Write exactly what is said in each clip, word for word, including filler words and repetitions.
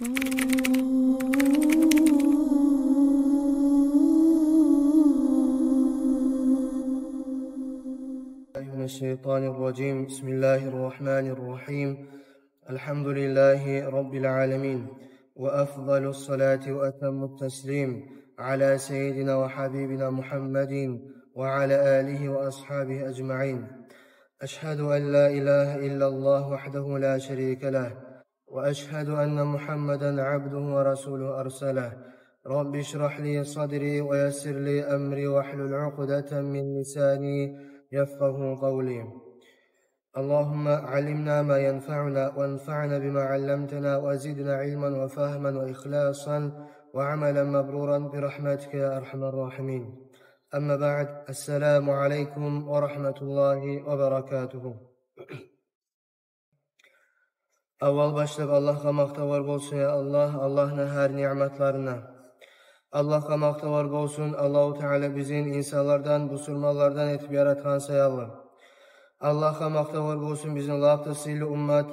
من الشيطان الرجيم. بسم الله الرحمن الرحيم. الحمد لله رب العالمين، وأفضل الصلاة وأتم التسليم على سيدنا وحبيبنا محمد وعلى آله وأصحابه أجمعين. أشهد أن لا إله إلا الله وحده لا شريك له، وأشهد أن محمدا عبده ورسوله أرسله. رب اشرح لي صدري ويسر لي أمري واحلل عقدة من لساني يفقه قولي. اللهم علمنا ما ينفعنا وانفعنا بما علمتنا وزدنا علما وفهما وإخلاصا وعملا مبرورا برحمتك يا أرحم الراحمين. أما بعد، السلام عليكم ورحمة الله وبركاته. Аввал башлап Аллагьгъа макътавлар болсун, я Аллагь, Аллагьны гьар ниъматларына. Аллагьгъа макътавлар болсун, Аллагьу Таала бизин инсанлардан, бусурманлардан этип яратгъан саялы. Аллагьгъа макътавлар болсун, бизин лап да сыйлы уммат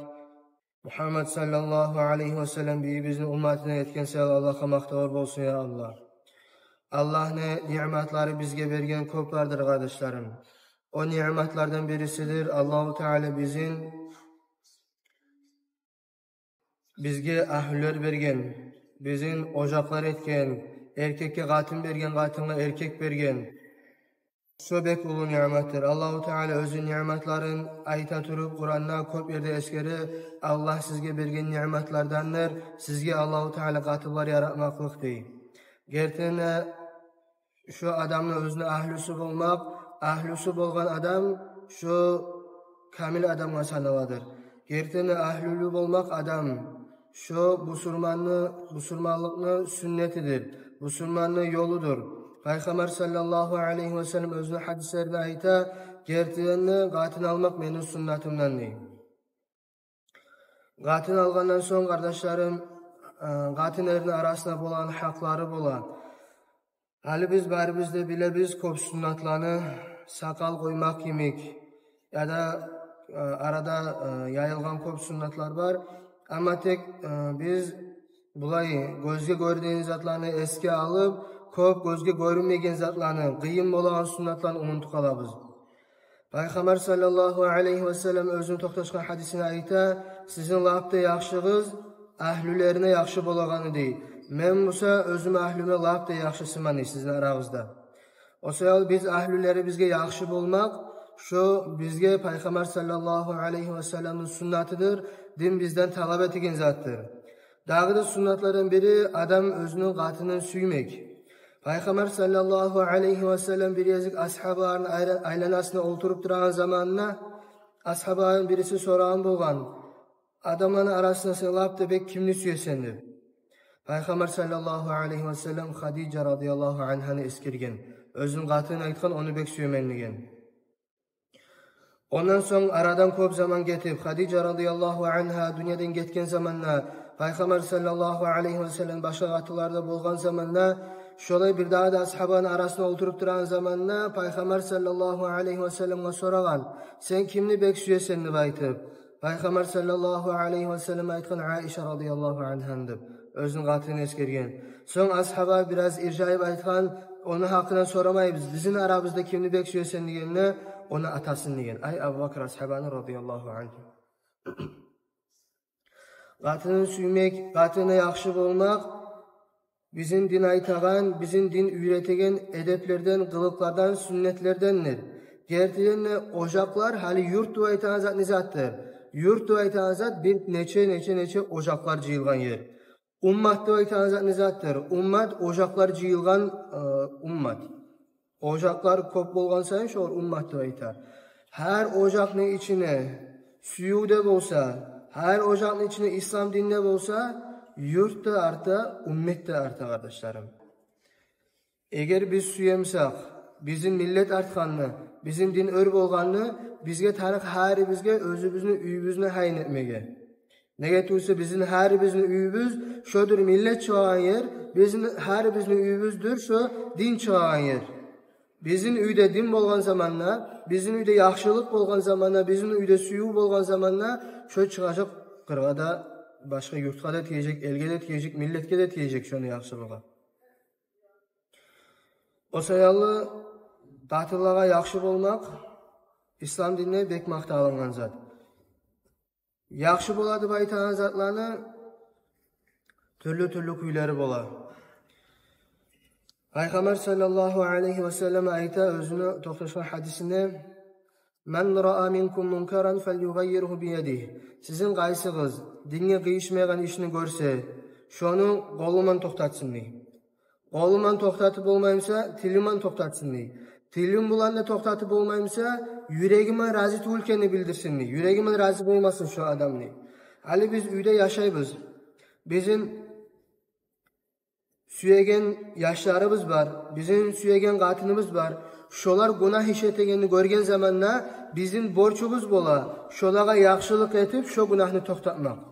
Мухаммад саллаллагьу алайгьи ва саллам бийибизни умматына этген саялы Аллагьгъа макътавлар болсун, я Аллагь. Аллагьны ниъматлары бизге берген кёп бардыр, къардашларым. О ниъматлардан бирисидир, Аллагьу Таала бизин бизге агьлюлер берген, бизин ожакълар этген, эркекге къатын берген, къатынгъа эркек берген. Шо бек уллу ниъматдыр. Аллагьу Таала оьзюню ниъматларын айта туруп, Къуранда кёп ерде эсгере, Аллагь сизге берген ниъматлардандыр сизге Аллагьу Таала къатынлар яратмакълыкъ дей. Гертиден де, шо адамны оьзюню агьлюсю болмакъ, агьлюсю болгъан адам шо камил адамгъа саналадыр. Гертиден де, агьлюлю болмакъ адам шо бусурманны, бусурманлыкъны сюннетидир, бусурманны ёлудур. Пайхаммар саллаллагьу алайгьи ва саллам оьзюню гьадислеринде айта: «Гертиден де, къатын алмакъ мени сюннатымдан», – дей. Къатын алгъандан сонг, къардашларым, э, къатын эрни арасында болагъан гьакълары бола. Гьали биз барыбыз да билебиз кёп сюннатланы, сакъал къоймакъ йимик, яда, э, арада, э, яйылгъан кёп сюннатлар бар. Амма тек, э, биз булай гёзге гёрюнеген затланы эсге алып, кёп гёзге гёрюнмеген затланы, къыйын болагъан сюннатланы унутуп къалабыз. Пайхаммар саллаллагьу алайгьи ва саллам оьзюню токъташгъан гьадисинде айта: «Сизин лап да яхшыгъыз агьлюлерине яхшы болагъаны, – дей. – Мен буса оьзюм агьлюме лап да яхшысыман, – дей, – сизин арагъызда». О саялы биз агьлюлерибизге яхшы болмакъ, шо бизге Пайхаммар саллаллагьу алайгьи ва салламны сюннатыдыр, дин бизден талап этеген затдыр. Дагъы да сюннатлардан бири – адам оьзюню къатынын сюймек. Пайхаммар саллаллагьу алайгьи ва саллам бир гезик асгьабаларыны айра-, айланасына олтуруп турагъан заманына, асгьабаларыны бириси сорагъан болгъан: «Адамланы арасында сен лап да бек кимни сюесен?» – деп. Пайхаммар саллаллагьу алайгьи ва саллам Хадижа радияллагьу ангьаны эсгерген. Оьзюню къатынын айтгъан, ону бек сюемен деген. Ондан сонг арадан кёп заман гетип, Хадижа радияллагьу ангьа дюньядан гетген заманда, Пайхаммар саллаллагьу алайгьи ва саллам башгъа къатынларда болгъан заманда, шолай бирдагъы да асгьабаны арасында олтуруп турагъан заманда Пайхаммар саллаллагьу алайгьи ва салламгъа сорагъан: «Сен кимни бек сюесен?» – деп айтып. Пайхаммар саллаллагьу алайгьи ва саллам айтгъан: «Аиша радияллагьу ангьаны», – деп, оьзюню къатынын эсгерген. Сонг асгьаба бираз иржайып айтгъан: «Ону гьакъындан сорамайбыз, бизин арабызда кимни бек сюесен?» – дегенде, «Ону атасын», – деген. Ай, Абубакр асгьабаны радияллагьу ангьу. Къатынын сюймек, къатынына яхшы болмакъ бизин дин айтагъан, бизин дин уьйретеген эдеплерден, къылыкълардан, сюннетлердендир. Гертиден де, ожакълар, гьали юрт деп айтагъан зат не затдыр? Юрт деп айтагъан зат бир нече, нече, нече ожакълар жыйылгъан ер. Уммат деп айтагъан зат не затдыр? Уммат – ожакълар жыйылгъан, э, уммат. Ожакълар кёп болгъан сайын шолар уммат деп айта. Гьар ожакъны ичине сююв де болса, гьар ожакъны ичине ислам дин де болса, юрт да арта, уммат да арта, къардашларым. Эгер биз сюемсек бизин миллет артгъанны, бизин дин оьр болгъанны, бизге тарыкъ гьарибизге оьзюбюзню уьюбюзню гьайын этмеге. Неге тюгюл эсе, бизин гьарибизни уьюбюз шодур миллет чыгъагъан ер, бизин гьарибизни уьюбюздюр шо дин чыгъагъан ер. Бизин уьйде дин болгъан заманда, бизин уьйде яхшылыкъ болгъан заманда, бизин уьйде сююв болгъан заманда, шо чыгъажакъ къыргъа да башгъа юртгъа да тиежек, элге де тиежек, миллетге де тиежек шону яхшылыгъы. О саялы къатынлагъа яхшы болмакъ ислам динде бек макъталынгъан зат. Яхшы бола деп айтагъан затланы тюрлю-тюрлю кюйлери бола. Пайхаммар саллаллагьу алайгьи ва саллам айта оьзюню токъташгъан гьадисинде: «Ман раа минкум мункаран фальюгъаййиргьу биядигь». Сизин къайсыгъыз динге къыйышмайгъан ишни гёрсе, шону къолуман токътатсын дей. Къолуман токътатып болмаймыса, тилиман токътатсын дей. Тилим булан да токътатып болмаймыса, юрегиман рази тюгюл экенни билдирсин дей. Юрегиман рази болмасын шо адам дей. Гьали биз уьйде яшайбыз. Бизин сюеген яшларыбыз бар, бизин сюеген къатыныбыз бар. Шолар гюнагь иш этегенни гёрген заманда бизин борчубуз бола шолагъа яхшылыкъ этип, шо гюнагьны токътатмакъ.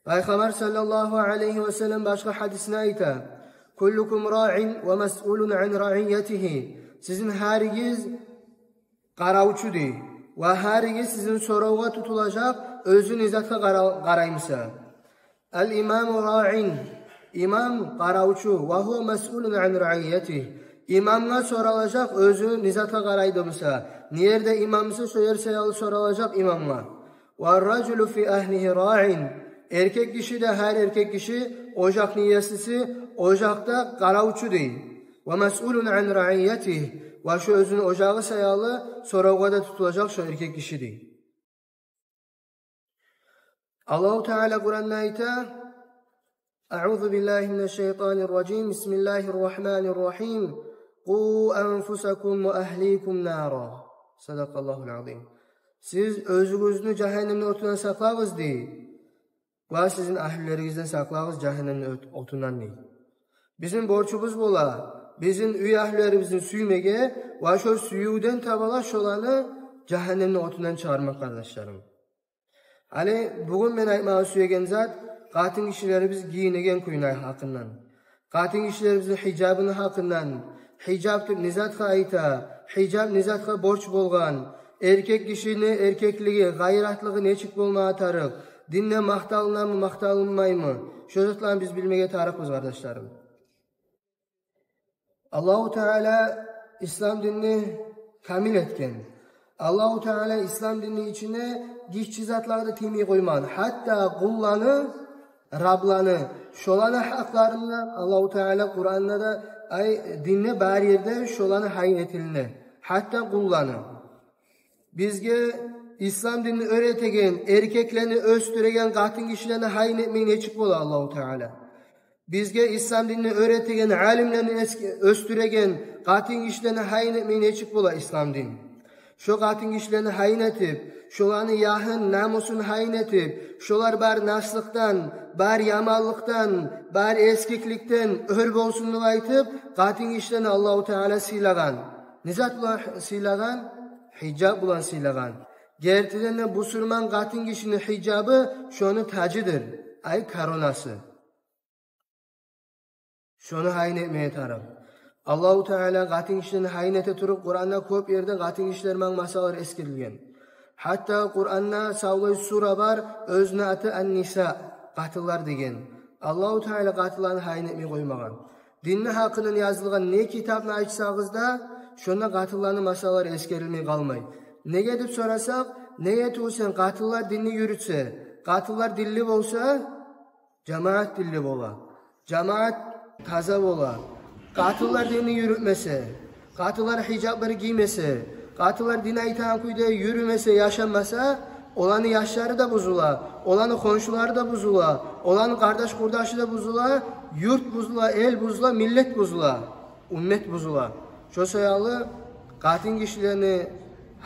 Пайхаммар саллаллагьу алайгьи ва саллам башгъа гьадисинде айта: «Куллукум раин ва масъулун ан раиятигьи». Сизин гьаригиз къаравчу дей. Ва гьаригиз сизин соравгъа тутулажакъ, оьзю не затгъа къара-, къараймыса. Ал имаму раин. Имам къаравчу, ва гьува масъулун ан раиятигь. Имамгъа соралажакъ, оьзю не затгъа къарайдымыса. Не ерде имаммыса, шо ер саялы соралажакъ имамгъа. Ва ражулу фи агьлигьи раин. Эркек гиши де, гьар эркек гиши ожакъны есиси, ожакъда къаравчу дей. Ва масъулун ан раиятигь. Ва шо оьзюню ожагъы саялы соравгъа да тутулажакъ шо эркек гиши дей. Аллагьу Таала Къуранда айта: «Аузу биллагьи минаш шайтанир ражим. Бисмиллагьир рагьманир рагьим. Къу анфусакум ва агьликум нара». Садакъаллагьул азим. Сиз оьзюгюзню жагьаннемни отундан сакълагъыз дей. Ва сизин агьлюлеригизден сакълагъыз жагьаннемни от-, отундан дей. Бизин борчубуз бола бизин уьй агьлюлерибизни сюймеге ва шо сюювден табала шоланы жагьаннемни отундан чыгъармакъ, къардашларым. Гьали бугюн мен айтмагъа сюеген зат къатын гишилерибиз гийинеген кюйню гьакъындан. Къатын гишилерибизни гьижабыны гьакъындан. Гьижаб деп не затгъа айта, гьижаб не затгъа борч болгъан, эркек гишини эркеклиги, гъайратлыгъы нечик болмагъа тарыкъ, динде макъталынамы, макъталынмаймы, шо затланы биз билмеге тарыкъбыз, къардашларым. Аллагьу Таала ислам динни камил этген. Аллагьу Таала ислам динни ичине гиччи затлар да тиймей къоймагъан. Гьатта къулланы, рабланы, шоланы гьакъларын да Аллагьу Таала Къуранда да, ай, динде бар ерде шоланы гьайын этилине. Гьатта къулланы. Бизге ислам динни уьйретеген, эркеклени оьсдюреген къатын гишилени гьайын этмей нечик бола Аллагьу Таала? Бизге ислам динни уьйретеген, алимлени эске-, оьсдюреген къатын гишилени гьайын этмей нечик бола ислам дин? Шо къатын гишилени гьайын этип, шоланы ягьын, намусун гьайын этип, шолар бар наслыкъдан, бар яманлыкъдан, бар эсгикликден оьр болсун деп айтып, къатын гишилени Аллагьу Таала сыйлагъан. Не зат булан сыйлагъан? Гьижаб булан сыйлагъан. Гертиден де, бусурман къатын гишини гьижабы шону тажыдыр, ай, коронасы. Шону гьайын этмеге тарыкъ. Аллагьу Таала къатын гишилени гьайын эте туруп, Къуранда кёп ерде къатын гишилер булан масъалалар эсгерилген. Гьатта Къуранда савлай сура бар, оьзюню аты Ан-Ниса, къатынлар деген. Аллагьу Таала къатынланы гьайын этмей къоймагъан. Динни гьакъындан язылгъан не китапны ачсагъыз да, шонда къатынланы масъалалар эсгерилмей къалмай. Неге деп сорасакъ, неге тюгюл эсе къатынлар динни юрютсе, къатынлар динли болса, жамаат динли бола. Жамаат таза бола. Къатынлар динни юрютмесе, къатынлар гьижаплар гиймесе, къатынлар дин айтагъан кюйде юрюмесе, яшамаса, оланы яшлары да бузула, оланы хоншулары да бузула, оланы къардаш-къурдашы да бузула, юрт бузула, эл бузула, миллет бузула, уммет бузула. Шо саялы къатын гишилени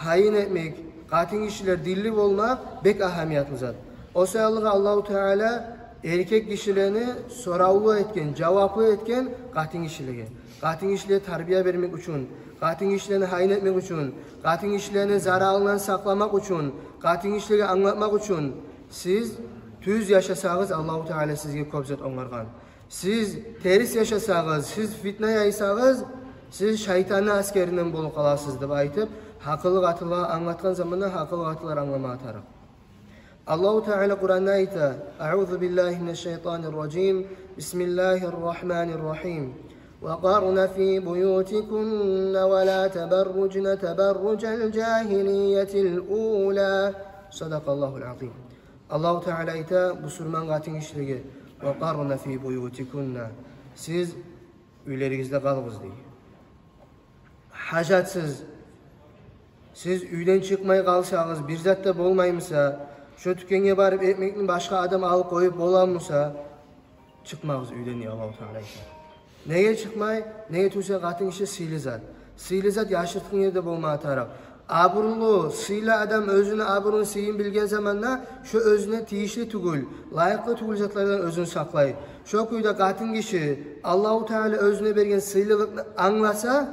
гьайын этмек, къатын гишилер динли болмакъ бек агьамиятлы зат. О саялы Аллагьу Таала эркек гишилени соравлу этген, жаваплы этген къатын гишилеге. Къатын гишилеге тарбия бермек учун, къатын гишилени гьайын этмек учун, къатын гишилени заралындан сакъламакъ учун, къатын гишилеге англатмакъ учун. Сиз тюз яшасагъыз, Аллагьу Таала сизге кёп зат онгаргъан. Сиз терс яшасагъыз, сиз фитна яйсагъыз, сиз шайтанны аскеринден болуп къаласыз деп айтып, гьакъыллы къатынлагъа англатгъан заманда гьакъыллы къатынлар англамагъа тарыкъ. Аллагьу Таала Къуранда айта: «Аузу биллагьи минаш-шайтанир-ражим. Бисмиллагьир-рагьманир-рагьим. Ва къарна фи буютикунна ва ла табарружна табарружал-жагьилиятил-ула». Садакъаллагьул-азим. Аллагьу Таала айта бусурман къатынгишилеге: «Ва къарна фи буютикунна». Сиз уьйлеригизде къалыгъыз, дей. Гьажатсыз, сиз уьйден чыкъмай къалсагъыз, бир зат да болмаймыса, шо тюкенге барып экмекни башгъа адам алып къоюп боламыса, чыкъмагъыз уьйден, дей Аллагьу Таала айта. Неге чыкъмай? Неге тюгюл де къатынгиши сыйлы зат. Сыйлы зат яшыртгъын ерде болмагъа тарыкъ. Абурлу, сыйлы адам оьзюню абурун, сыйын билген заманда шо оьзюне тийишли тюгюл, лайыкълы тюгюл затлардан оьзюн сакълай. Шо кюйде къатынгиши Аллагьу Таала оьзюне берген сыйлылыкъны англаса,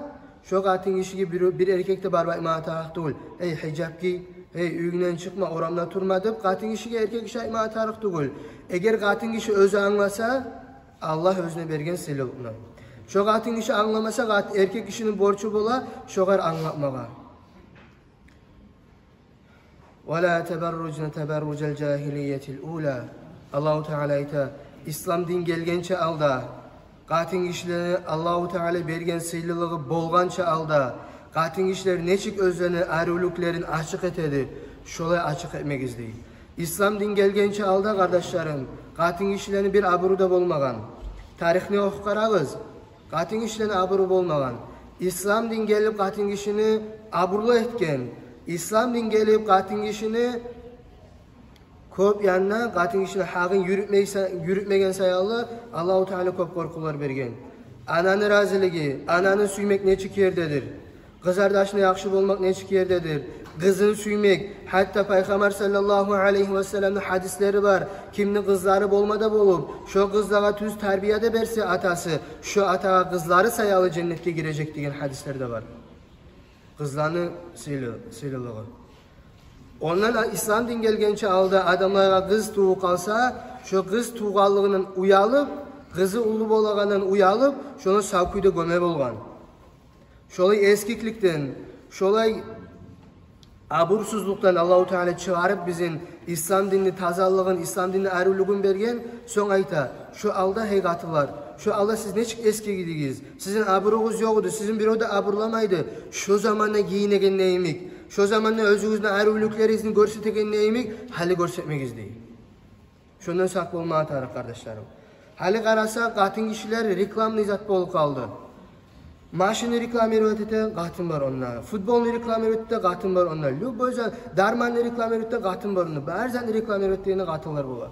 шо къатынгишиге бир, бир эркек де барып айтмагъа тарыкъ тюгюл: «Эй, гьижап гий, эй, уьюнгден чыкъма, орамда турма», — деп къатынгишиге эркек гиши айтмагъа тарыкъ тюгюл. Эгер къатынгиши оьзю англаса Аллагь оьзюне берген сыйлылыкъны. Шо къатынгиши англамаса, къат-, эркек гишини борчу бола шогъар англатмагъа. «Ва ла табарружна табарружал-жагьилиятил-ула». Аллагьу Таала айта: ислам дин гелгенче алда, къатынгишилени Аллагьу Таала берген сыйлылыгъы болгъанча алда, къатынгишилер нечик оьзлени аривлюклерин ачыкъ этеди, шолай ачыкъ этмегиз, дей. Ислам дин гелгенче алда, къардашларым, къатынгишилени бир абуру да болмагъан. Тарихни охуп къарагъыз. Къатынгишилени абуру болмагъан. Ислам дин гелип къатынгишини абурлу этген. Ислам дин гелип къатынгишини кёп янына, къатынгишини гьакъын юрютмей са-, юрютмеген саялы Аллагьу Таала кёп къоркъувлар берген. Ананы разилиги, ананы сюймек нечик ердедир? Къызардашына яхшы болмакъ нечик ердедир? Къызын сюймек. Гьатта Пайхаммар саллаллагьу алайгьи ва салламны гьадислери бар. Кимни къызлары болма да болуп, шо къызлагъа тюз тарбия да берсе атасы, шо атагъа къызлары саялы женнетге гирежек деген гьадислер де бар. Къызланы сыйлы-, сыйлылыгъы. Ондан а-, ислам дин гелгенче алда адамлагъа къыз тувуп къалса, шо къыз тувгъанлыгъындан уялып, къызы уллу болагъандан уялып, шону сав кюйде гёме болгъан. Шолай эсгикликден, шолай абурсузлукъдан Аллагьу Таала чыгъарып бизин ислам динни тазалыгъын, ислам динни аривлюгюн берген, сонг айта: «Шо алда, гьей къатынлар, шо алда сиз нечик эсгик эдигиз? Сизин абуругъуз ёкъ эди, сизин бирев де абурламай эди. Шо заманда гийинегенде йимик, шо заманда оьзюгюзню аривлюклеригизни гёрсетегенде йимик, гьали гёрсетмегиз», — дей. Шондан сакъ болмагъа тарыкъ, къардашларым. Гьали къарасакъ, къатынгишилер рекламный зат болуп къалды. Машинни рекламировать этеген къатын бар онда, футболну рекламировать этеген къатын бар онда, любой зат, дарманны рекламировать этеген къатын бар онда, бар затны рекламировать этеген къатынлар бола.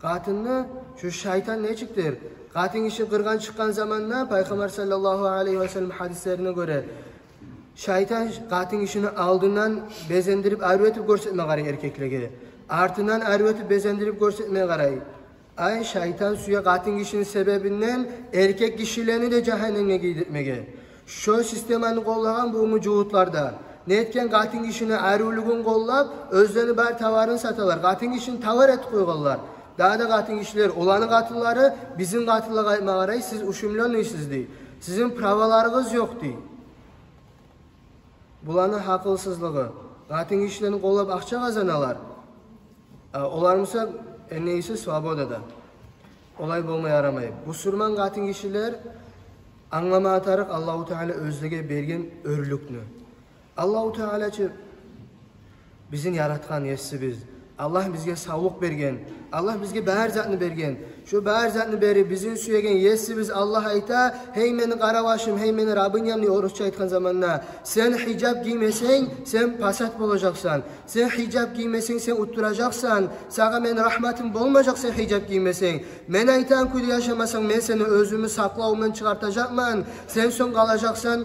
Къатынны шу шайтан нечикдир? Къатынгиши къыргъа чыкъгъан заманда, Пайхаммар саллаллагьу алайгьи ва саллам гьадислерине гёре, шайтан къатынгишини алдындан безендирип, арив этип гёрсетме къарай эркеклеге. Артындан арив этип безендирип гёрсетме къарай. Ай, шайтан сюе къатынгишини себебинден эркек гишилени де жагьаннемге гийдирмеге. Шо системаны къоллагъан бугюнгю жугьутлар да. Нетген, къатынгишини аривлюгюн къоллап, оьзлени бар товарын саталар. Къатынгишини товар этип къойгъанлар. Дагъы да къатынгишилер, оланы къатынлары бизин къатынлагъа айтма къарай: «Сиз ущемлённыйсиз», — дей. «Сизин праваларыгъыз ёкъ», — дей. Буланы гьакъылсызлыгъы. Къатынгишилени къоллап акъча къазаналар. А олар буса, эннейси, свободада. Олай болма ярамай. Бусурман къатынгишилер англама тарыкъ Аллагьу Таала оьзлеге берген оьрлюкню. Аллагьу Таала чы бизин яратгъан есибиз. Аллагь бизге савлукъ берген. Аллагь бизге бар затны берген. Шо бар затны берип, бизин сюеген есибиз Аллагь айта: «Гьей мени къарабашым, гьей мени рабыням», — дей орусча айтгъан заманда. «Сен гьижап гиймесенг, сен пасат болажакъсан. Сен гьижап гиймесенг, сен утдуражакъсан. Сагъа мени рагьматым болмажакъ, сен гьижап гиймесенг. Мен айтагъан кюйде яшамасанг, мен сени оьзюмню сакълавумдан чыгъартажакъман. Сен сонг къалажакъсан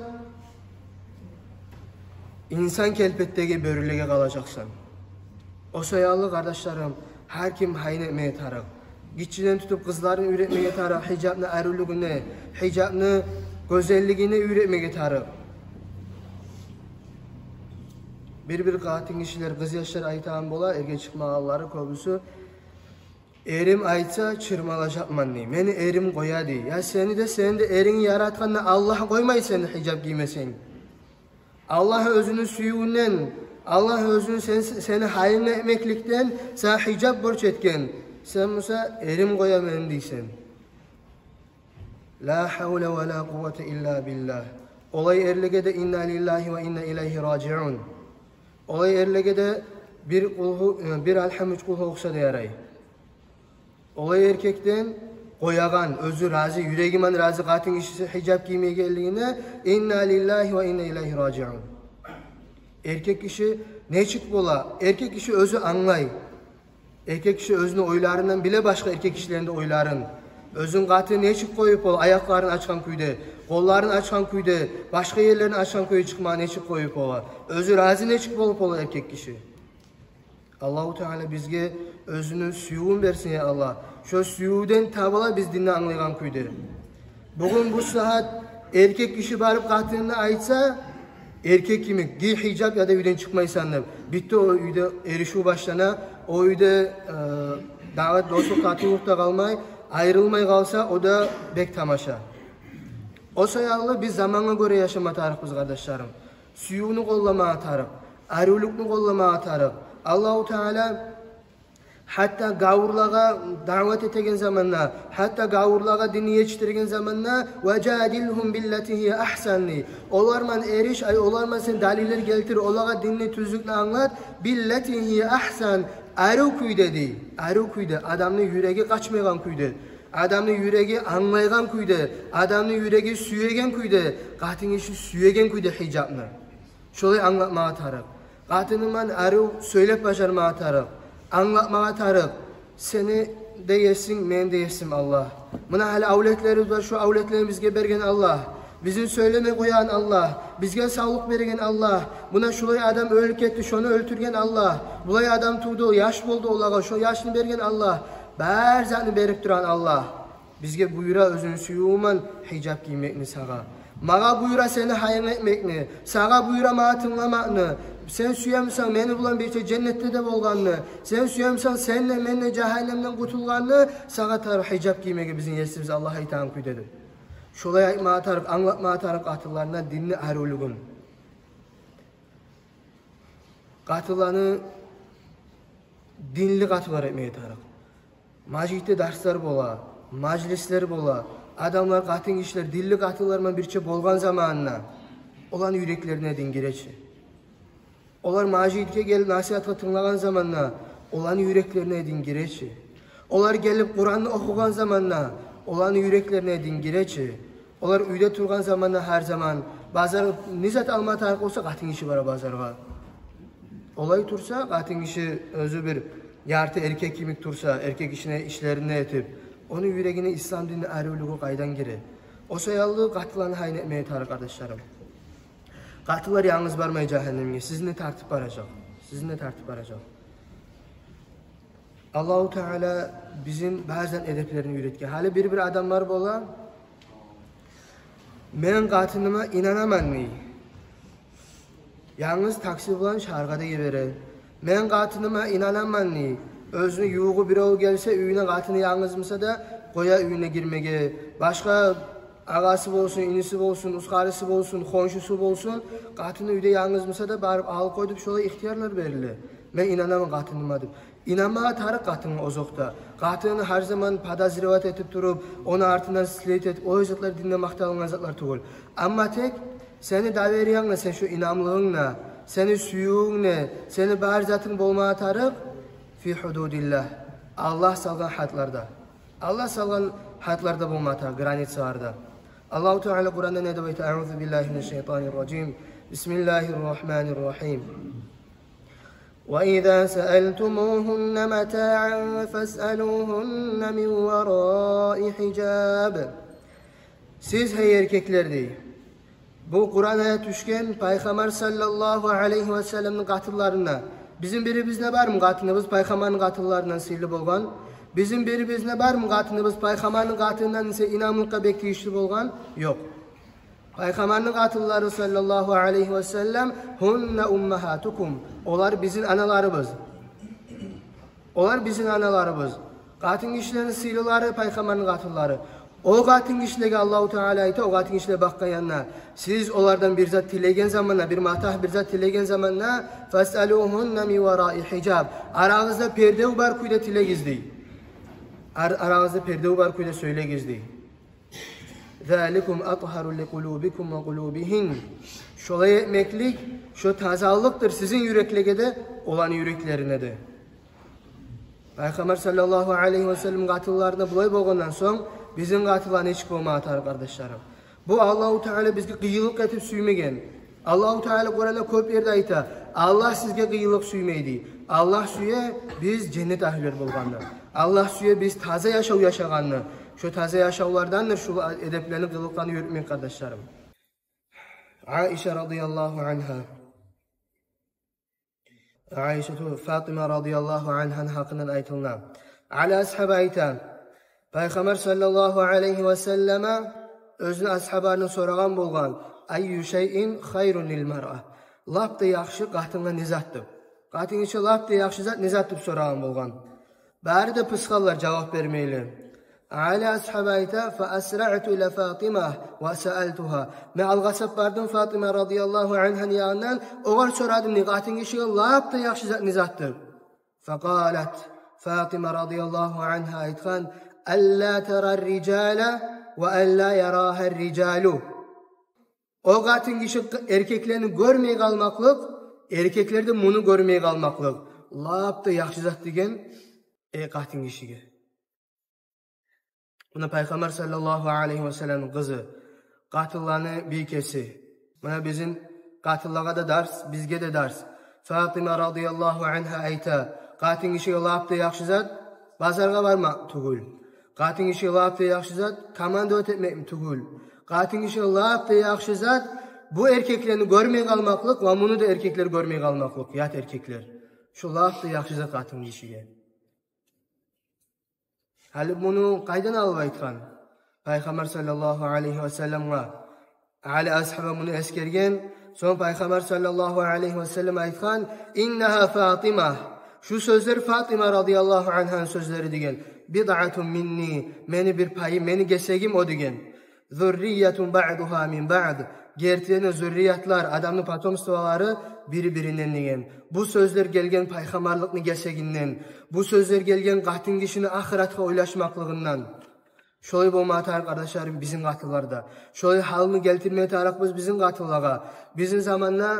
инсан келпетдеги бёрюлеге къалажакъсан». О саялы, къардашларым, гьар ким гьайын этмеге тарыкъ. Гиччиден тутуп къызларын уьйретмеге тарыкъ гьижапны аривлюгюне, гьижапны гёзеллигине уьйретмеге тарыкъ. Бир-бир къатынгишилер, къызъяшлар айтагъан бола, эрге чыкъмагъанлары кёбюсю: «Эрим айтса, чырмалажакъман, — дей. — Мени эрим къоя», — дей. Я сени де, сени де эрингни яратгъан да Аллагь къоймай сени гьижап гиймесенг. Аллагь оьзюню сюювюнден Аллагь оьзюн сен, сени гьайынг этмекликден сагъа гьижап борч этген. Сен буса, эрим къоя мени дейсен. Ла гьавла ва ла къуввата илла биллагь. Олай эрлеге де инна лиллагьи ва инна илайгьи ражиун. Олай эрлеге де бир къулгьу, э, бир алгьам, уьч къулгьу охуса да ярай. Олай эркекден къоягъан, оьзю рази, юреги ман рази къатын гишиси гьижап гиймегенлигине, инна лиллагьи ва инна илайгьи ражиун. Эркек гиши нечик бола? Эркек гиши оьзю англай. Эркек гиши оьзюню ойларындан биле башгъа эркек гишилерни де ойларын. Оьзюн къатыны нечик къоюп бола, аякъларын ачгъан кюйде, къолларын ачгъан кюйде, башгъа ерлерин ачгъан кюйде чыкъмагъа нечик къоюп бола? Оьзю рази нечик болуп бола эркек гиши? Аллагьу Таала бизге оьзюню сюювюн берсин, я Аллагь. Шо сюювден табыла биз динни англайгъан кюйде. Бугюн бу сагьат эркек гиши барып къатынына айтса, эркек йимик, гий гьижап, яда уьйден чыкъмайсан деп. Битди, о уьйде эришив башлана, о уьйде, э, дагъы дослукъ, татывлукъ да къалмай, айрылмай къалса, о да бек тамаша. О саялы биз замангъа гёре яшама тарыкъбыз, къардашларым. Сюювню къолламагъа тарыкъ, аривлюкню къолламагъа тарыкъ. Аллагьу Таала гьатта гавурлагъа даъват этеген заманда, гьатта гавурлагъа динни етишдирген заманда, ва жадилгьум биллати гьия агьсан дей. Олар ман эрише, ай, олар ман сен далиллер гелтир, олагъа динни, тюзлюкню англат, биллати гьия агьсан, арив кюйде дей. Арив кюйде, адамны юреги къачмайгъан кюйде, адамны юреги англайгъан кюйде, адамны юреги сюеген кюйде, къатын гиши сюеген кюйде гьижапны. Шолай англатмагъа тарыкъ. Къатыны ман арив сёйлеп бажармагъа тарыкъ. Англатмагъа тарыкъ. Сени де есинг, мени де есим Аллагь. Муна гьали авлетлерибиз бар, шо авлетлерибизге берген Аллагь. Бизин сёйлеме къоягъан Аллагь. Бизге савлукъ берген Аллагь. Муна шулай адам оьлюп гетди, шону оьлтюрген Аллагь. Булай адам тувду, яш болду олагъа, шо яшны берген Аллагь. Бар затны берип тургъан Аллагь. Бизге буюра оьзюню сюювю ман гьижап гиймекни сагъа. Магъа буюра сени гьайынг этмекни, сагъа буюра магъа тынгламакъны. Сен сюемисен мени булан бирче женнетде де болгъанны, сен сюемисен сен де, мен де жагьаннемден къутулгъанны, сагъа тарыкъ гьижап гиймеге бизин есибиз Аллагь айтагъан кюйде деп. Шолай айтмагъа тарыкъ, англатмагъа тарыкъ къатынларына динни арив уьлгюн. Къатынланы динли къатынлар этмеге тарыкъ. Межитде дарслар бола, мажлислер бола. Адамлар, къатын гишилер динли къатынлар ман бирче болгъан заманда, оланы юреклерине дин гире чи. Олар межитге гелип насигьатгъа тынглагъан заманда, оланы юреклерине дин гире чи. Олар гелип Къуранны охугъан заманда, оланы юреклерине дин гире чи. Олар уьйде тургъан заманда, гьар заман базар не зат алма тарыкъ болса, къатын гиши бара базаргъа. Олай турса, къатын гиши оьзю бир ярты эркек йимик турса, эркек ишине, ишлерин этип, ону юрегине ислам динни аривлюгю къайдан гире? О саялы къатынланы гьайын этмеге тарыкъ, къардашларым. Къатынлар янгыз бармай жагьаннемге, сизин де тартып баражакъ. Сизин де тартып баражакъ. Аллагьу Таала бизин баздан эдеплерин уьйретген. Гьали бир-бир адамлар бола, мен къатыныма инанаман дей. Янгыз такси булан шагьаргъа да йибере. Мен къатыныма инанаман дей. Оьзюню ювугъу бирев гелсе уьюне, къатыны янгыз буса да, къоя уьюне гирмеге. Башгъа агъасы болсун, иниси болсун, узкъарысы болсун, хоншусу болсун, къатыны уьйде янгыз буса да, барып алып къой деп, шолай ихтиярлар бериле. Мен инанаман къатыныма деп. Инанмагъа тарыкъ къатынгъа озокъда. Къатынны гьар заман подозревать этип туруп, ону артындан следить этип, о затлар динде макъталынгъан затлар тюгюл. Амма тек сени довериянг да, сен шо инамлыгъынг да, сени сюювюнг де, сени бар затынг болмагъа тарыкъ фи гьудудиллагь. Аллагь салгъан гьадларда. Аллагь салгъан гьадларда болмагъа тарыкъ, границаларда. Аллагьу Таала Къуранда не деп айта? Аузу биллагьи минаш шайтанир ражим. Бисмиллагьир рагьманир рагьим. Ва иза саалтумугьунна матаан фасъалугьунна мин вараи гьижаб. Сиз, гьей эркеклер, дей. Бу Къуран аят тюшген Пайхаммар саллаллагьу алайгьи ва салламны къатынларына. Бизин бирибизде бармы къатыныбыз Пайхаммарны къатынларындан сыйлы болгъан? Бизин бирибизде бармы къатыныбыз Пайхаммарны къатынындан эсе инамлыкъгъа бек тийишли болгъан? Ёкъ. Пайхаммарны къатынлары саллаллагьу алайгьи ва саллам, гьунна уммагьатукум. Олар бизин аналарыбыз. Олар бизин аналарыбыз. Къатын гишилени сыйлылары Пайхаммарны къатынлары. О къатынгишилеге Аллагьу Таала айта, о къатынгишилер бакъгъан янына, сиз олардан бир зат тилеген заманда, бир матагь, бир зат тилеген заманда, «Фасъалугьунна мин вараи хижаб». Арагъызда пердев бар кюйде тилегиз дей. Ар-, арагъызда пердев бар кюйде сёйлегиз дей. «Заликум атгьару ли къулубикум ва къулубигьин». Шолай этмеклик, шо тазалыкъдыр сизин юреклеге де, оланы юреклерине де. Пайхаммар саллаллагьу алайгьи васаллам къатынларына булай болгъандан сонг, бизин къатынлар нечик болмагъа тарыкъ, къардашларым? Бу Аллагьу Таала бизге къыйынлыкъ этип сюймеген. Аллагьу Таала Къуранда кёп ерде айта: «Аллагь сизге къыйынлыкъ сюймей», – дей. Аллагь сюе биз женнет агьлюлер болгъанны. Аллагь сюе биз таза яшав яшагъанны. Шо таза яшавлардандыр шо эдеплени, къылыкъланы юрютмек, къардашларым. Айша радияллагьу ангьа. Айшату Фатима радияллагьу ангьаны гьакъындан айтылына. Али асгьаба айта, Пайхаммар саллаллагьу алайгьи васаллама оьзюню асгьабаларындан сорагъан болгъан: «Айю шайин хайрун лил маръа?» Лап да яхшы къатынгъа не затдыр? Къатынгишиге лап да яхшы зат не затдыр деп сорагъан болгъан. Бары да пысгъанлар жавап бермейли. Али асгьаба айта: «Фа асраъту иля Фатима ва саалтугьа». Мен алгъасап бардым Фатима радияллагьу ангьаны янындан, огъар сорадым дей, къатынгишиге лап да яхшы зат не затдыр? Факъалат, Фатима радияллагьу ангьа айтгъан: «Алла тарар рижала ва алла ярагьар рижалу». О къатынгиши эркеклени гёрмей къалмакълыкъ, эркеклер де муну гёрмей къалмакълыкъ. Лап да яхшы зат деген, э, къатынгишиге. Муна Пайхаммар саллаллагьу алайгьи васалламны къызы, къатынланы бийкеси. Муна бизин къатынлагъа да дарс, бизге де дарс. Фатима радияллагьу ангьа айта: «Къатынгишиге лап да яхшы зат базаргъа бармакъ тюгюл. Къатынгишиге лап да яхшы зат командовать этмекми тюгюл. Къатынгишиге лап да яхшы зат бу эркеклени гёрмей къалмакълыкъ ва муну да эркеклер гёрмей къалмакълыкъ, ят эркеклер. Шу лап да яхшы зат къатынгишиге». Гьали муну къайдан алып айтгъан? Пайхаммар саллаллагьу алайгьи васалламгъа. Али асгьаба муну эсгерген. Сонг Пайхаммар саллаллагьу алайгьи васаллам айтгъан: «Иннагьа Фатима». Шу сёзлер Фатима радияллагьу ангьаны сёзлери деген. «Бидъатун минни». Мени бир пайым, мени гесегим о деген. «Зурриятун баъдугьа мин баъд». Гертиден де зурриятлар, адамны потомстволары бири-биринден деген. Бу сёзлер гелген пайхаммарлыкъны гесегинден. Бу сёзлер гелген къатынгишини ахыратгъа ойлашмакълыгъындан. Шолай болма тарыкъ, къардашларым, бизин къатынларда. Шолай гьалны гелтирме тарыкъбыз бизин къатынлагъа. Бизин заманда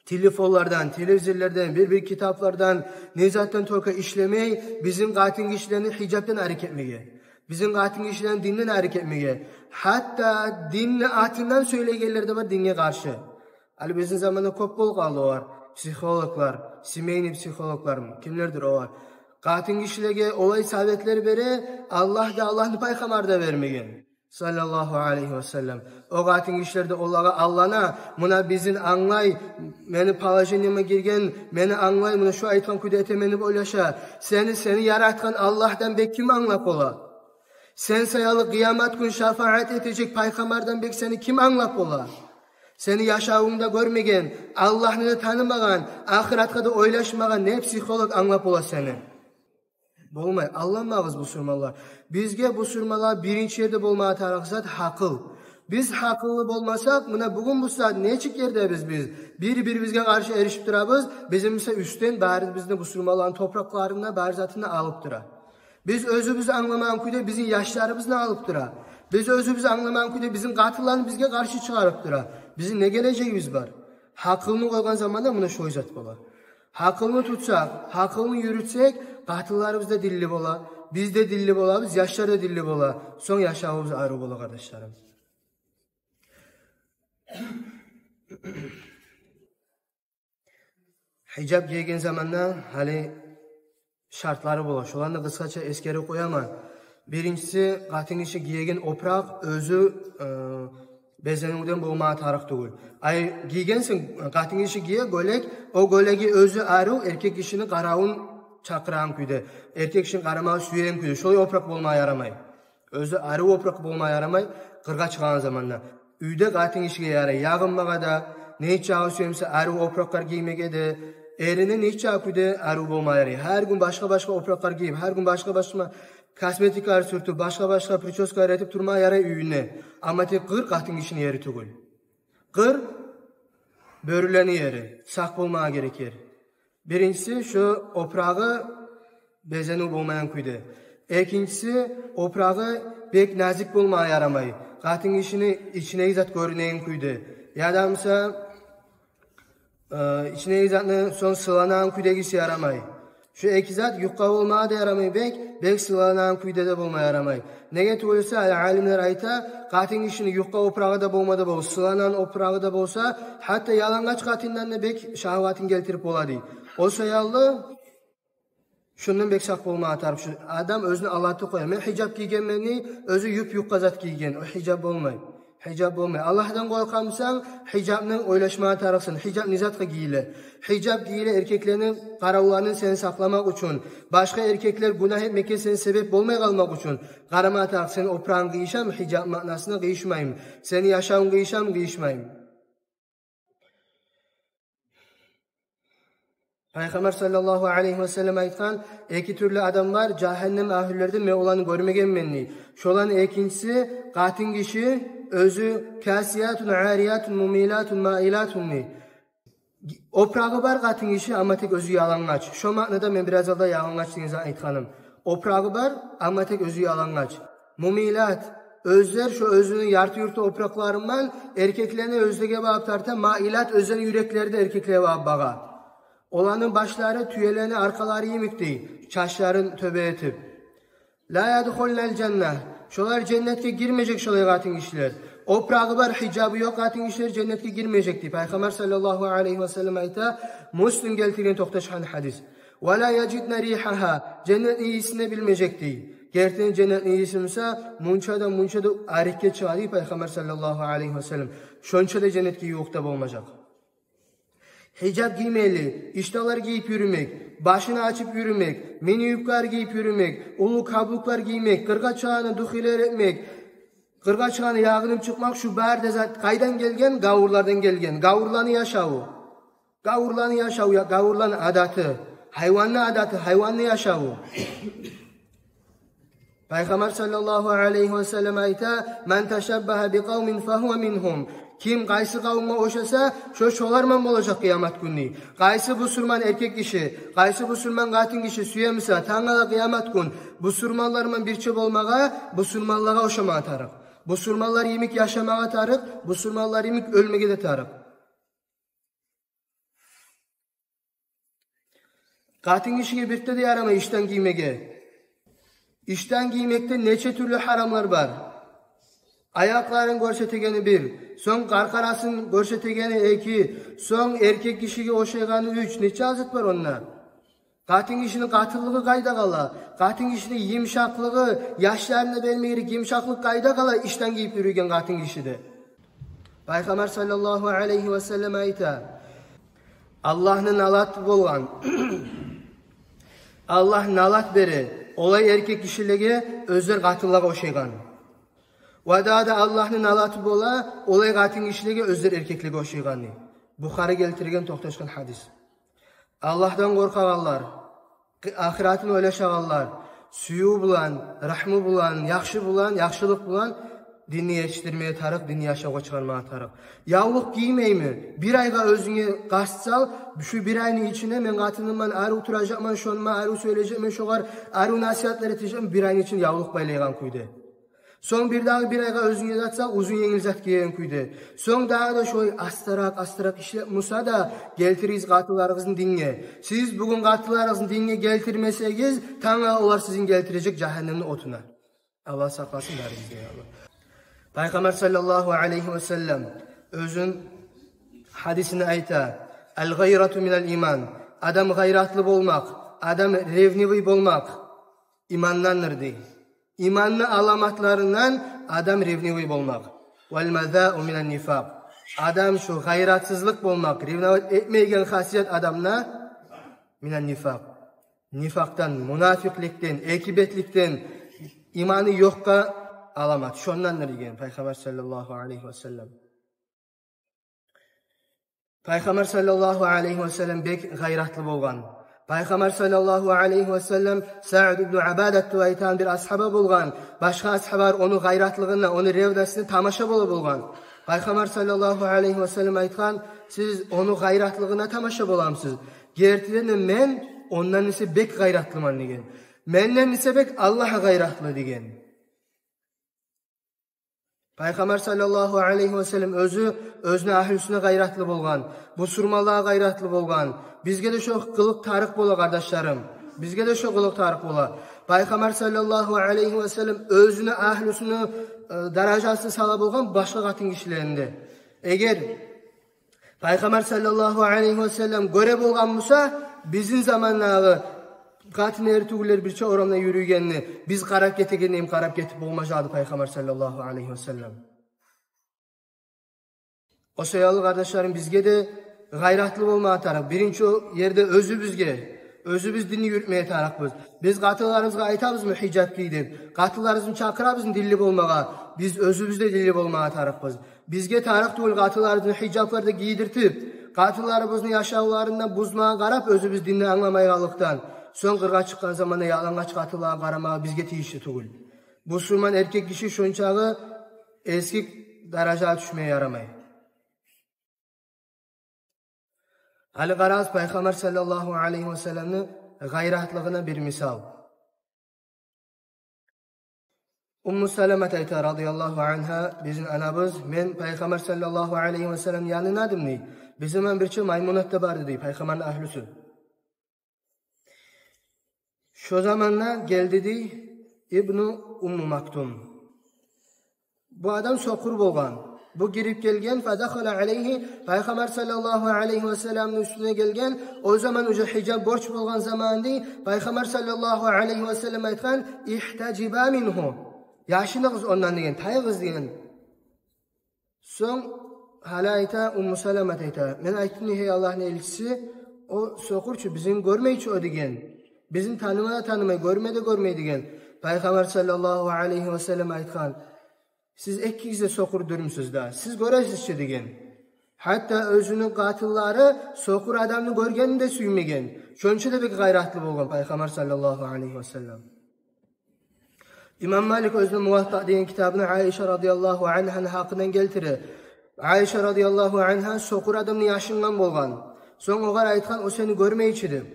телефонлардан, телевизорлардан, бир-бир китаплардан, не затдан только ишлемей, бизин къатынгишилени гьижапдан арек этмеге, бизин къатынгишилени динден арек этмеге. Гьатта динни атындан сёйлейгенлер де бар динге къаршы. Гьали бизин заманда кёп болуп къалды олар. Психологлар, семейный психологлармы, кимлердир олар. Къатынгишилеге олай советлер бере, Аллагь да, Аллагьны пайхаммары да бермеген. Саллаллагьу алайгьи васаллам. О къатынгишилер де олагъа аллана: «Муна бизин англай, мени положениеме гирген, мени англай, муна шу айтгъан кюйде этемен», – деп ойлаша. Сени, сени яратгъан Аллагьдан бек ким англап бола? Сен саялы къыямат гюн шафаат этежек пайхаммардан бек сени ким англап бола? Сени яшавунгда гёрмеген, Аллагьны да танымагъан, ахыратгъа да ойлашмагъан не психолог англап бола сени? Болмай, алданмагъыз, бусурманлар. Бизге, бусурманлагъа, биринчи ерде болма тарыкъ зат гьакъыл. Биз гьакъыллы болмасакъ, муна бугюн бу сагьат нечик ердебиз биз? Бири-бирибизге къаршы эришип турабыз, бизин буса уьстден бары бизин бусурманланы топуракъларын да, бары затын да алып тура. Биз оьзюбюз англамагъан кюйде бизин яшларыбызны алып тура. Биз оьзюбюз англамагъан кюйде бизин къатынланы бизге къаршы чыгъарып тура. Бизин не гележегибиз бар? Гьакъылны къойгъан заманда муна шолай зат бола. Гьакъылны тутсакъ, гьакъылны юрютсек, къатынларыбыз да динли бола, биз де динли болабыз, яшлар да динли бола. Сонг яшавубуз арив бола, къардашларым. Гьижап гийген заманда гьали шартлары бола. Шоланы къысгъача эсгерип къояман. Биринчиси, къатынгиши гиеген опуракъ оьзю, э, безенивден болма тарыкъ тюгюл. Ай, гийгенсен, къатынгиши гие гёлек, о гёлеги оьзю арив, эркек гишини къаравун чакъырагъан кюйде, эркек гишини къарамагъа сюеген кюйде. Шолай опуракъ болма ярамай. Оьзю арив опуракъ болма ярамай къыргъа чыгъагъан заманда. Уьйде къатынгишиге ярай ягъынмагъа да, нечакъы сюемсе арив опуракълар гиймеге де, эрине нечакъы кюйде арив болма ярай. Гьар гюн башгъа-башгъа опуракълар гийип, гьар гюн башгъа-башгъа косметикалар сюртюп, башгъа-башгъа причёскалар этип турма ярай уьюнде. Амма тек къыр къатын гишини ери тюгюл. Къыр бёрюлени ери, сакъ болмагъа герек ер. Биринчиси, шо опурагъы безенив болмайгъан кюйде. Экинчиси, опурагъы бек назик болмагъа ярамай. Къатын гишини ичиндеги зат гёрюнеген кюйде. Яда буса, э, ичиндеги затны сонг сыйланагъан кюйде гийсе ярамай. Шо эки зат ювукъгъа болмагъа да ярамай бек, бек сыйланагъан кюйде де болма ярамай. Неге тюгюл эсе, ал-, алимлер айта, къатын гишини ювукъгъа опурагъы да болма да болур, сыйланагъан опурагъы да болса, гьатта ялангач къатындан да бек шагьватын гелтирип бола дей. О саялы шондан бек сакъ болмагъа тарыкъ. Шу адам оьзюн алдатып къоя. Мен гьижап гийгенмен дей, оьзю юп-ювукъгъа зат гийген. О гьижап болмай. Гьижап болмай. Аллагьдан къоркъамсан, гьижапны ойлашмагъа тарыкъсан. Гьижап не затгъа гийиле? Гьижап гийиле эркеклени къаравларындан сени сакъламакъ учун. Башгъа эркеклер гюнагь этмекге сен себеп болмай къалмакъ учун. Къарамагъа тарыкъ, сени опурагъынг къыйышамы гьижап маънасына, къыйышмаймы? Сени яшавунг къыйышамы, къыйышмаймы? Пайхаммар саллаллагьу алайгьи васаллам айтгъан: «Эки тюрлю адам бар жагьаннем агьлюлерден, мен оланы гёрмегенмен», — дей. Шоланы экинчиси — къатын гиши, оьзю касиятун, ариятун, мумилатун, маилатун дей. Опурагъы бар къатын гиши, амма тек оьзю ялангач. Шо маънада мен бираз алда ялангач деген зат айтгъаным. Опурагъы бар, амма тек оьзю ялангач. Мумилат, оьзлер шо оьзюню ярты-юрту опуракъларындан эркеклени оьзлеге багъып тарта, маилат, оьзлени юреклери де эркеклеге багъып багъа. Оланы башлары тюелени аркъалары йимик дей, чачларын тёбе этип. «Ла ядхулнал жанна». Шолар женнетге гирмежек, шолай къатын гишилер. Опурагъы бар, гьижабы ёкъ къатын гишилер женнетге гирмежек дей. Пайхаммар саллаллагьу алайгьи васаллам айта, Муслим гелтирген токъташгъан гьадис. «Ва ла яжидна ригьагьа». Женнетни ийисин де билмежек дей. Гертиден женнетни ийиси буса мунчадан-мунча да арекге чыгъа дей Пайхаммар саллаллагьу алайгьи васаллам. Шонча да женнетге ювукъ да болмажакъ. Гьижап гиймели, иштанлар гийип юрюмек, башын ачып юрюмек, мини-юбкалар гийип юрюмек, уллу каблуклар гиймек, къыргъа чыгъагъанда духилер этмек, къыргъа чыгъагъанда ягъынып чыкъмакъ, шу бары да зат къайдан гелген? Гавурлардан гелген. Гавурланы яшаву. Гавурланы яшаву, я, гавурланы адаты. Гьайванны адаты, гьайванны яшаву. Пайхаммар саллаллагьу алайгьи васаллам айта: «Ман ташаббагьа би къавмин фагьува мингьум». Ким къайсы къавумгъа ошаса, шо шоларман болажакъ къыямат гюнню. Къайсы бусурман эркек гиши, къайсы бусурман къатын гиши сюе буса, тангала къыямат гюн бусурманларман бирче болмагъа, бусурманлагъа ошамагъа тарыкъ. Бусурманлар йимик яшамагъа тарыкъ, бусурманлар йимик оьлмеге де тарыкъ. Къатын гишиге бирт де ярамай иштан гиймеге. Иштан гиймекде нече тюрлю гьарамлар бар. Аякъларын гёрсетегени бир, сонг къаркъарасын гёрсетегени эки, сонг эркек гишиге ошайгъаны уьч. Нече зат бар онда. Къатын гишини къатыллыгъы къайда къала? Къатын гишини йымышакълыгъы, яшларына бермейрик йымышакълыкъ къайда къала иштан гийип юрюйген къатын гишиде? Пайхаммар саллаллагьу алайгьи васаллам айта: Аллагьны налаты болгъан, Аллагь налат бере олай эркек гишилеге, оьзлер къатынлагъа ошайгъан. Ва дагъы да Аллагьны налаты бола олай къатын гишилеге, оьзлер эркеклеге ошайгъан. Бухари гелтирген токъташгъан гьадис. Аллагьдан къоркъагъанлар, ахыратын ойлашагъанлар, сююв булан, рагьму булан, яхшы булан, яхшылыкъ булан динни етишдирмеге тарыкъ, динни яшавгъа чыгъармагъа тарыкъ. Явлукъ гиймейми? Бир айгъа оьзюнге къаст сал, шу бир айны ичинде мен къатынымман арив туражакъман, шонуман арив сёйлежекмен, шогъар арив насигьатлар этежекмен, бир айны ичинде явлукъ байлайгъан кюйде. Сонг бирдагъы бир айгъа оьзюнге зат сал, узун енгил зат гиеген кюйде. Сонг дагъы да шолай астаракъ, астаракъ ишлеп буса да, гелтиригиз къатынларыгъызны динге. Сиз бугюн къатынларыгъызны динге гелтирмесегиз, тангала олар сизин гелтирежек жагьаннемни отуна. Аллагь сакъласын барыбызны, я Аллагь. Пайхаммар саллаллагьу алайгьи васаллам оьзюн гьадисинде айта: «Ал-гъайрату минал иман». Адам гъайратлы болмакъ, адам ревнивый болмакъ имандандыр дей. Иманны аламатларындан адам ревнивый болмакъ. «Вал-мазау минан-нифакъ». Адам шу гъайратсызлыкъ болмакъ, ревновать этмейген хасият адамда минан-нифакъ. Нифакъдан, мунафикъликден, экибетликден, иманы ёкъгъа аламат. Шондандыр деген Пайхаммар саллаллагьу алайгьи васаллам. Пайхаммар саллаллагьу алайгьи васаллам бек гъайратлы болгъан. Пайхаммар саллаллагьу алайгьи ва саллам Саъд ибну Убадат деп айтагъан бир асгьаба болгъан. Башгъа асгьабалар ону гъайратлыгъына, ону ревностуна тамаша бола болгъан. Пайхаммар саллаллагьу алайгьи ва саллам айтгъан: «Сиз ону гъайратлыгъына тамаша боламысыз? Гертиден де мен ондан эсе бек гъайратлыман», — деген. «Менден эсе бек Аллагь гъайратлы», — деген. Пайхаммар саллаллагьу алайгьи ва саллам оьзю оьзюню агьлюсюне гъайратлы болгъан, бусурманлагъа гъайратлы болгъан. Бизге де шо къылыкъ тарыкъ бола, къардашларым. Бизге де шо къылыкъ тарыкъ бола. Пайхаммар саллаллагьу алайгьи ва саллам оьзюню агьлюсюню, э, даражасын сала болгъан башгъа къатынгишилеринде. Эгер Пайхаммар саллаллагьу алайгьи ва саллам гёре болгъан буса, бизин замандагъы къатын эр тюгюллер бирче орамда юрюйгенни, биз къарап гетегенни эм къарап гетип болмажакъ эди Пайхаммар саллаллагьу алайгьи ва саллам. О саялы, къардашларым, бизге де гъайратлы болмагъа тарыкъ. Биринчи ерде оьзюбюзге, оьзюбюз динни юрютмеге тарыкъбыз. Биз къатынларыбызгъа айтабызмы гьижап гий деп? Къатынларыбызны чакъырабызмы динли болмагъа? Биз оьзюбюз де динли болмагъа тарыкъбыз. Бизге тарыкъ тюгюл къатынларыбызны гьижаплар да гийдиртип, къатынларыбызны яшавларын да бузмагъа къарап, оьзюбюз динни англамайгъанлыкъдан, сонг къыргъа чыкъгъан заманда ялангач къатынлагъа къарамагъа бизге тийишли тюгюл. Бусурман эркек гиши шончакъы эсгик даражагъа тюшмеге ярамай. Гьали къарагъыз Пайхаммар саллаллагьу алайгьи ва салламны гъайратлыгъына бир мисал. Умму Саламат айта, радияллагьу ангьа, бизин анабыз: «Мен Пайхаммар саллаллагьу алайгьи ва салламны янында эдим, — дей. — Бизин булан бирче Маймунат да бар эди, — дей, — Пайхаммарны агьлюсю. Шо заманда гелди, — дей, — Ибну Умму Мактум. Бу адам сокъур болгъан. Бу гирип гелген, фадахала алайгьи, Пайхаммар саллаллагьу алайгьи ва салламны уьстюне гелген. О заман уже гьижап борч болгъан заман, — дей. — Пайхаммар саллаллагьу алайгьи ва саллам айтгъан: "Ихтажиба мингьу, яшыныгъыз ондан", — деген, тайыгъыз деген. Сонг гьали айта, Умму Саламат айта: "Мен айтдым, гьей Аллагьны элчиси, о сокъур чу, бизин гёрмей чи о", — деген. "Бизин таныма да танымай, гёрме де гёрмей", — деген. Пайхаммар саллаллагьу алайгьи ва саллам айтгъан: "Сиз экигиз де сокъур дюрмюсюз да, сиз гёресиз чи", — деген. Гьатта оьзюню къатынлары сокъур адамны гёргенни де сюймеген. Шонча да бек гъайратлы болгъан Пайхаммар саллаллагьу алайгьи ва саллам. Имам Малик оьзюню Муватта деген китабында Айша радияллагьу ангьаны гьакъындан гелтире. Айша радияллагьу ангьа сокъур адамны яшынгъан болгъан. Сонг огъар айтгъан: "О сени гёрмей чи", — деп.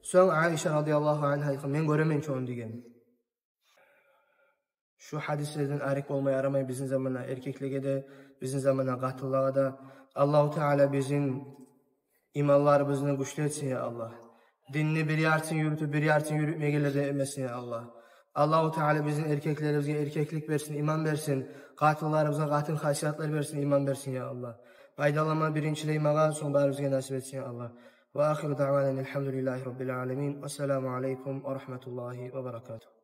Сонг Айша радияллагьу ангьа айтгъан: "Мен гёремен чи ону", — деген. Шу гьадислерден арек болмай ярамай бизин заманда эркеклеге де, бизин заманда къатынлагъа да. Аллагьу Таала бизин иманларыбызны гючлю этсин, я Аллагь. Динни бир яртысын юрютюп, бир яртысын юрютмейгенлерден этмесин, я Аллагь. Аллагьу Таала бизин эркеклерибизге эркеклик берсин, иман берсин. Къатынларыбызгъа къатын хасиятлар берсин, иман берсин, я Аллагь. Пайдаланма биринчилей магъа, сонг барыбызгъа насип этсин, я Аллагь. Ва ахиру даъвана алхамдулиллагьи раббил аламин. Вассаламу алайкум ва рагьматуллагьи ва баракатугь.